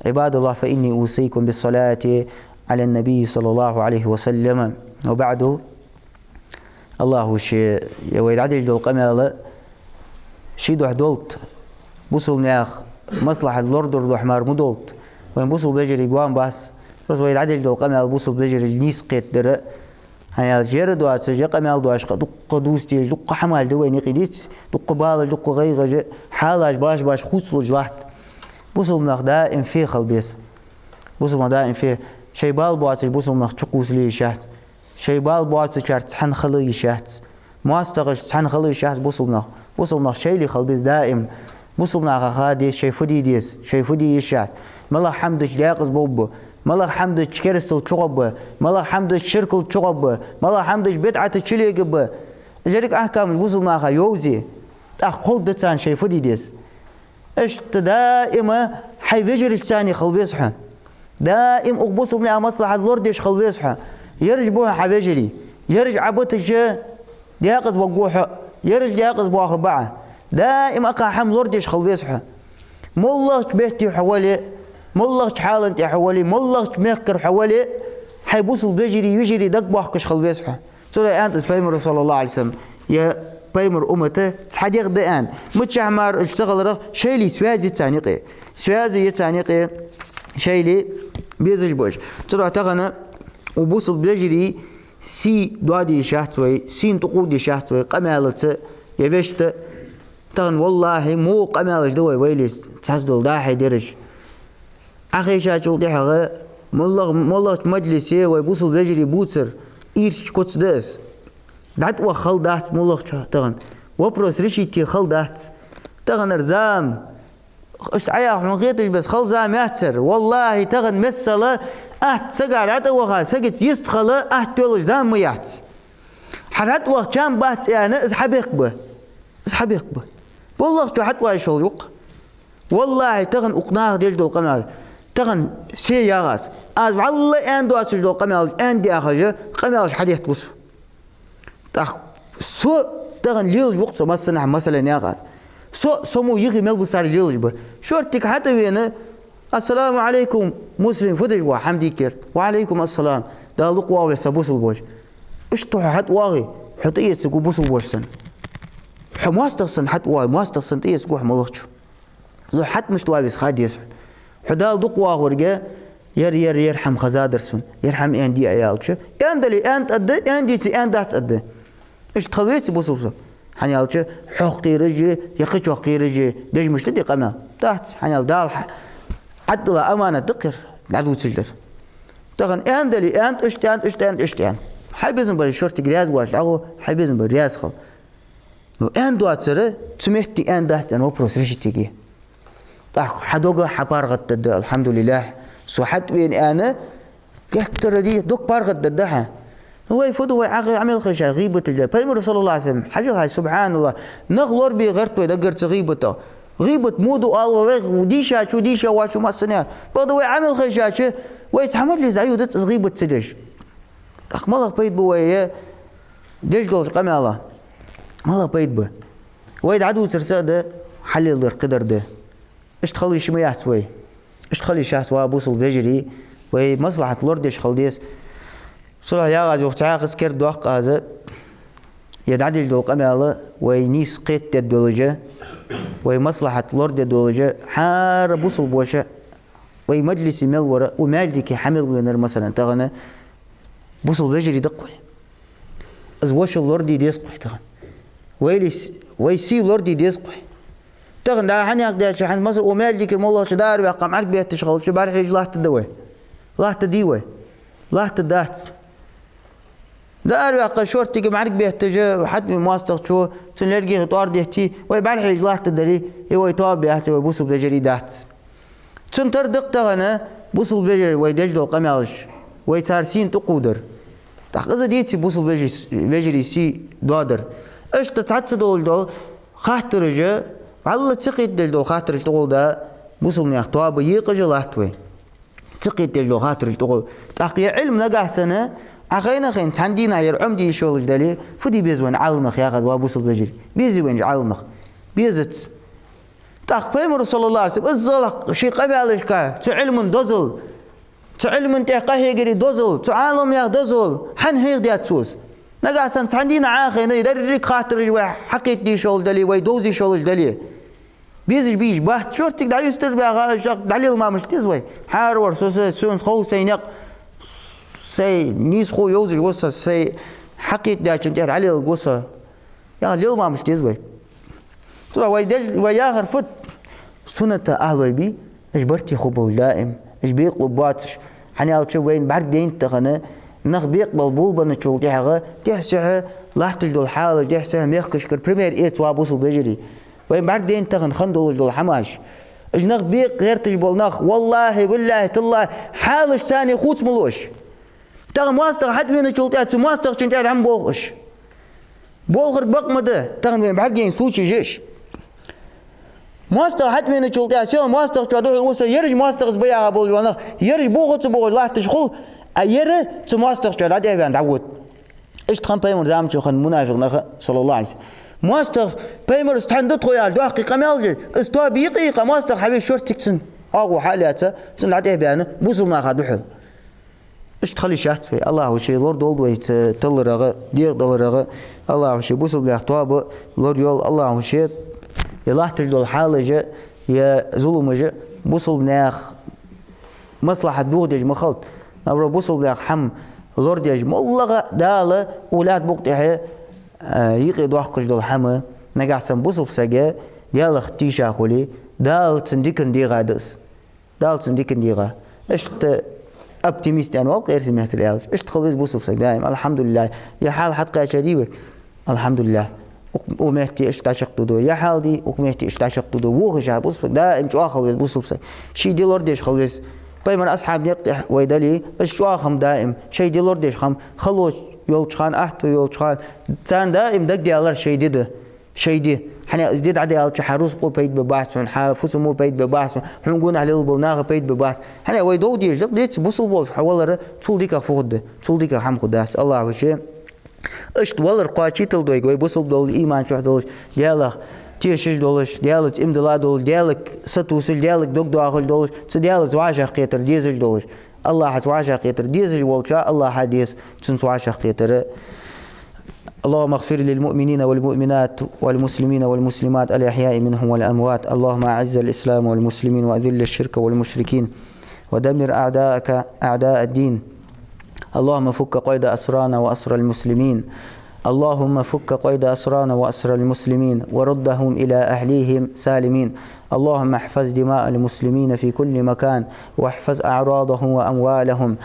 عباد الله، فإني أوصيكم بالصلاة على النبي صلى الله عليه وسلم. وبعد. АллахӀа ше, е вай дӀадеш дола къамаьл ший духьа долда, бусалба наьха маслахьат лорадара духьа мара ма долда. Вай бусалба вежарий гоама бац, просто вай дӀадеш дола къамаьл бусалба вежарий нийса кхетадар. ХӀана аьлча ер доацаш, е къамаьл доацаш дукха дувца дезаш, дукха хӀамаш да вайна юкъе дувца, дукха балаш, дукха гӀайгӀаш, хьалаш баш-баш хувцалуш латт. Бусалба нах даим фу хила беза. Бусалба нах даим фу, шоай бала боацаш бусалба нах чукхувсале йиш яц. Шоай бала боацачарца цхьана хила йиш яц. МоастагӀашца цхьана хила йиш яц бусалба нах. Бусалба нах шоайла хила беза даим. Бусалба наха ха деза шоай фу де деза, шоай фу де йиш яц. МалагӀа хӀама дича даькъаза бовргба, малагӀа хӀама дича керастал чугӀоргба, малагӀа хӀама дича ширкал чугӀоргба, малагӀа хӀама дича бидӀата чулегаргба. Из еррига ахькамаш бусалба наха йовзе, тӀаккха ховргда царна шоай фу де деза. Иштта даим хьай вежарашца цхьана хила веза хьо. Даим укх бусалба наьха маслахьат лорадеш хила веза хьо. Ераш ба хьа вежарий. Ераш Ӏобитача даькъаза воаргва хьо. Ераш даькъаза боахаргба Ӏа. Даим укхарна хӀама лорадеш хила веза хьо. МоллагӀча метте хьо вале, моллагӀча хьала тӀа хьо вале, моллагӀча мехкара хьо вале, хьай бусалба вежарий, йижарий дагабоахкаш хила веза хьо. Цудухьа аьннад из Пайхамара, صلى الله عليه وسلم, е Пайхамара уммата цхьа дегӀ да аьнна. Мичахьа мара уж ца хиларах, шоайла связь я царна юкъе. Связь я царна юкъе, шоайла безаш ба уж. Цудухьа тахан укх бусалба вежарий сий доаде йиш яц вай, сийна тӀакхувда йиш яц вай, къамаьлаца е вешта. Тахан, валлахӀи, во къамаьлаш да вай, вайла цхьацца дола дӀа-хьа дераш. Ӏохайшачул тӀехьагӀа моллагӀ-, моллагӀча маджлисе вай бусалба вежарий бувцар ийрча куц да из. ДӀатӀаваха хала дац моллагӀчоа тахан. Вопрос решить е хала дац. Таханара зама, иштта Ӏаяха хьона хеташ беса, хала зама яцар. ВаллахӀи, тахан миссел атта сага дӀатӀаваха, сагаца йистхила атта йолаш зама ма яц. Хьа дӀатӀаваха чам бац аьнна, из хьабехк ба. Из хьабехк ба. МоллагӀчоа хьатӀаваха йиш йолаш ва-кх. ВаллахӀи, тахан укх наха деш дола къамаьл, тахан се ягӀац. Аз вӀалла аьнна доацаш дола къамаьл, аьнна дехаш, къамаьлаш хьадетта гу со. ТӀаккха со тахан лелаш ва-кх со массанахьа, масала, ягӀац. Со, со мо йихи мел бусар лелаш ба. Шорттига хьатӀавена: «Ассаламу Ӏалайкум, Муслим, фу деш ва, хӀама дий керта?» «Ва Ӏалайкум ассалам. Дала дукха воагӀа вай, са бусалба воша». Иштта хьо хьатӀавоагӀе, хьо тӀаэцаргва бусалба воша санна. Хьо моастагӀа санна хьатӀавоагӀе, моастагӀа санна тӀаэцаргва хьо моллагӀчоа. Ну, хьатӀа мишта ва веза ха деза хьона. Хьо Дала дукха воахаварга, ер, ер, ер хӀама хезадар сона, ер хӀама аьнна дий Ӏа аьлча, аьнна дале, аьнна тӀа да, аьнна деце, аьнна дац тӀа да. Иштта хила везий бусалба со? ХӀана аьлча, хьох кхераш а, е кхычох кхераш а деш мишта да къамаьл? Дац, хӀана аьлча Дала хьа-, Ӏаддала аманат да-кх ер, дӀадувцаш дар. Тахан аьнна дале, аьнна тӀа, иштта аьнна тӀа, иштта аьнна тӀа, иштта аьнна. Хьай безам бар шортига раьза воацаш Ӏа гӀо, хьай безам бар раьза хила. Ну, аьнна доацар, цу метте аьнна дац аьнна вопрос решить е. ТӀаккха хьа дог хьа паргӀата дергда, алхьамдулиллахӀ, со хьатӀавена аьнна, геттара дий, дог паргӀата дергда хьа. Ну, вай фу ду, вай Ӏа-, Ӏа мел хайша гӀийбаташ дар. Пайхамар, саллаллахӀу Ӏалайхи ва саллам, хьажал хьай, субхьаналлахӀ, нах лорабе гӀерт вай, даггара ца гӀийбатах. ГӀийбат мо ду оал вай, дийшачо, дийша воацачо массане. Бакъда вай Ӏа мел хайшача, вай цхьа маджлис дӀаювдац из гӀийбат ца деш. ТӀаккха малагӀа пайда ба вай е деш долча къамаьла? МалагӀа пайда ба? Вай дӀадувцар цаӀ да, хьалелдар кхыдар да. Иштта хила йиш ма яц вай. Иштта хила йиш яц, ва бусалба вежарий, вай маслахьат лорадеш хила деза. Цудухьа ягӀаз юха цхьаькхаза кердадоаккх аз, е дӀадеш дола къамаьл вай нийса кхетадергдолаш, вай маслахьат лорадергдолаш, хӀара бусалба воша, вай маджлисе мел вар, укх маьждиге хьа мел венар, масала, тахан бусалба вежарий да-кх вай. Из вошал лораде деза-кх вай тахан. Вайла с-, вай сий лораде деза-кх вай. Тахан дӀа хьанех деча хьан, масала, укх маьждигера моллагӀчо дӀаараваьккха мӀарга бетташ хилча, бӀарахьежа латтаргда вай? Латтаргдий вай? Латтаргдац. ДӀаараваьккха шортига мӀарга бетташ хьатӀавена моастагӀчо, цун лергех тӀоара детте, вай бӀарахьежа латтаргдарий, е вай тоба яц, е вай бусалба вежарий дац. Цун тара да-кх тахан бусалба вежарий вай деш дола къамаьлаш, вай цар сийна тӀакхувдар. ТӀаккха из деций бусалба вежарий, вежарий сий доадар? Иштта цхьацца долаш дола хаттараш, Валлахӏи, ца кхетадеш дола хаттараш тӀагӀолла да, бусалба наьха тоаба екъаш а латт вай. Ца кхетадеш дола хаттараш тӀагӀолла. ТӀаккха ер Ӏилма нагахьа санна, Ӏа хайна-хайна цхьан дийнахьа ер Ӏомаде йиш йолаш дале, фу де беза вайна Ӏаламнах, яхаш, ва бусалба вежарий? Безий вайна Ӏаламнах? Безац. ТӀаккха Пайхамара, саллаллахӏу Ӏалайхӏи ва саллам, иззал ший къамаьлашка цу Ӏилман дозал, цу Ӏилман тӀа къахьегаре дозал, цу Ӏаламнаьха дозал хӀана хьехадаьд цо из? Нагахьа санна цхьан дийнахьа Ӏа хайна, деррига хаттараш вай хьакхетаде йиш йолаш дале, вай довза йиш йолаш дале, безаш бий уж? Бац, шортига дӀаюстар баьгӀа, уж чӀоагӀа дӀалелмамаш деза вай. Хьаравар со, са, сона хов сай никъ, сай нийсхо йовзаш ва со, сай хьакхетадаьчун тӀа дӀалеларгва со. Яха лелмамаш деза вай. Цо вай дел-, вай яхар фуд? Суннат ахьлой бий, уж барте хургболаш даим, уж бекъалургбоацаш. ХӀана аьлча вайна бӀаргадайнад тахан, нах бекъабала болабенначул тӀехьагӀа, тӀехьа-сехьа латташ дола хьалаш, тӀехьа-сехьа мехкашкара пример эца, ва бусалба вежарий. Вайна бӀаргадайнад тахан хинна долаш дола хӀамаш. Уж нах бекъа гӀерташ бола нах, валлахӏи, биллахӏи, таллахӏи, хьалаш царна хувца ма лу уж. Тахан моастагӀа хьатӀавеначул тӀехьагӀа цу моастагӀчун тӀа дӀа ма болх уж. Болхарга бакъ ма да, тахан вайна бӀаргайайна случайш я уж. МоастагӀа хьатӀавеначул тӀехьагӀа, сел моастагӀчоа духьал ва со, ераш моастагӀаца ба яха болаш бола нах, ераш бохаца бохаш латташ хул, а ер цу моастагӀчоа дӀатӀехваьнна дӀавода. Иштта хиннаб Пайхамара заман чу хинна мунафикъ нах, саллаллахӏу Ӏалайхӏи ва саллам. МоастагӀа Пайхамара цхьан дутхо яр доккхий къамаьл деш, из тоаба екъа-екъа моастагӀа хьавеш шортига цун оагӀув хьалаьца, цунна дӀатӀехбаьнна бусалба наха духьал. Иштта хила йиш яц вай. Аллахӏа ший лорадолда вай цу таларах а, дегӀадаларах а. Аллахӏа ший бусалба наьха тоаба лорайолда. Аллахӏа ший е латташ дола хьалаш а, е зуламаш а бусалба наьха маслахьат дохадеш ма хилда. Наоборот, бусалба наьха хӀама лорадеш, моллагӀа Дала улат букъ тӀехьа, а, юкъе доаккхаш дола хӀама, нагахьа санна бусалба сага Далах тийша хуле, Дала цун дикан дегӀа да из. Дала цун дикан дегӀа. Иштта оптимист аьнна вал кхерси мехтар аьлча. Иштта хила веза бусалба саг даим. Алхьамдулиллахӏ. Е хьал хьатӀакхаьча дий вай? Алхьамдулиллахӏ. Укх, укх метте иштта дӀачакхдода. Е хьал дий, укх метте иштта дӀачакхдода. Вохаш а бусалба саг. Даим чӀоагӀа хила веза бусалба саг. Ший ди лорадеш хила веза. Пайхамара асхьабий никъ тӀа вай дале, уж чӀоагӀа хиннаб даим. Шоай ди лорадеш хиннаб. Хало йолча хана, аьттув йолча хана. Царна даим дагадоалар шоай ди да. Шоай ди. ХӀана аьлча из ди дӀадаьлча, хьа рузкъо пайда бергбац хьона, хьа фусамо пайда бергбац хьона, хьона гонахьа лелабола наха пайда бергбац. ХӀана аьлча вай дов дезаш да, деций бусалба волаш хьо валар, цул дикагӀа фу хургда, цул дикагӀа хӀама хургдац. Аллахӏа ший иштта валар кхоачийталда вайга, вай бусалба долаш, иман чу долаш, Даьлах тешаш долаш, Даьлаца иман дилла долаш, Даьлага сатувсаш, Даьлага дог доахаш долаш, цу Даьлаца вӀашагӀкхетар дезаш долаш. Аллахӏаца вӀашагӀкхетар дезаш волчоа Аллахӏа деза цунца вӀашагӀкхетар. اللهم اغفر للمؤمنين والمؤمنات والمسلمين والمسلمات الأحياء منهم والأموات. اللهم أعز الإسلام والمسلمين وأذل الشرك والمشركين ودمر أعداءك أعداء الدين. اللهم فك قيد أسرانا وأسرى المسلمين. اللهم فك قيد أسرانا وأسرى المسلمين وردهم إلى أهليهم سالمين. اللهم احفظ دماء المسلمين في كل مكان واحفظ أعراضهم وأموالهم.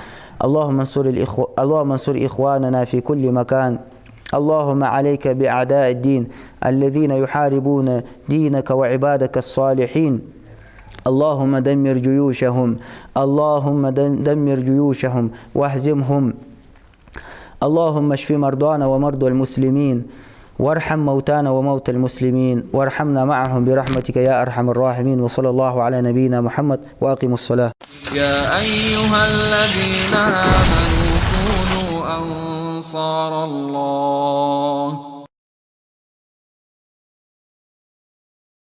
اللهم انصر الإخو-، اللهم انصر إخواننا في كل مكان. اللهم عليك بأعداء الدين الذين يحاربون دينك وعبادك الصالحين. اللهم دمر جيوشهم. اللهم دم-، دمر جيوشهم واهزمهم. اللهم اشف مرضانا ومرضى المسلمين، وارحم موتانا وموتى المسلمين، وارحمنا معهم برحمتك يا أرحم الراحمين. وصلى الله على نبينا محمد، وأقيموا الصلاة. يا أيها الذين آمنوا كونوا أنصار الله.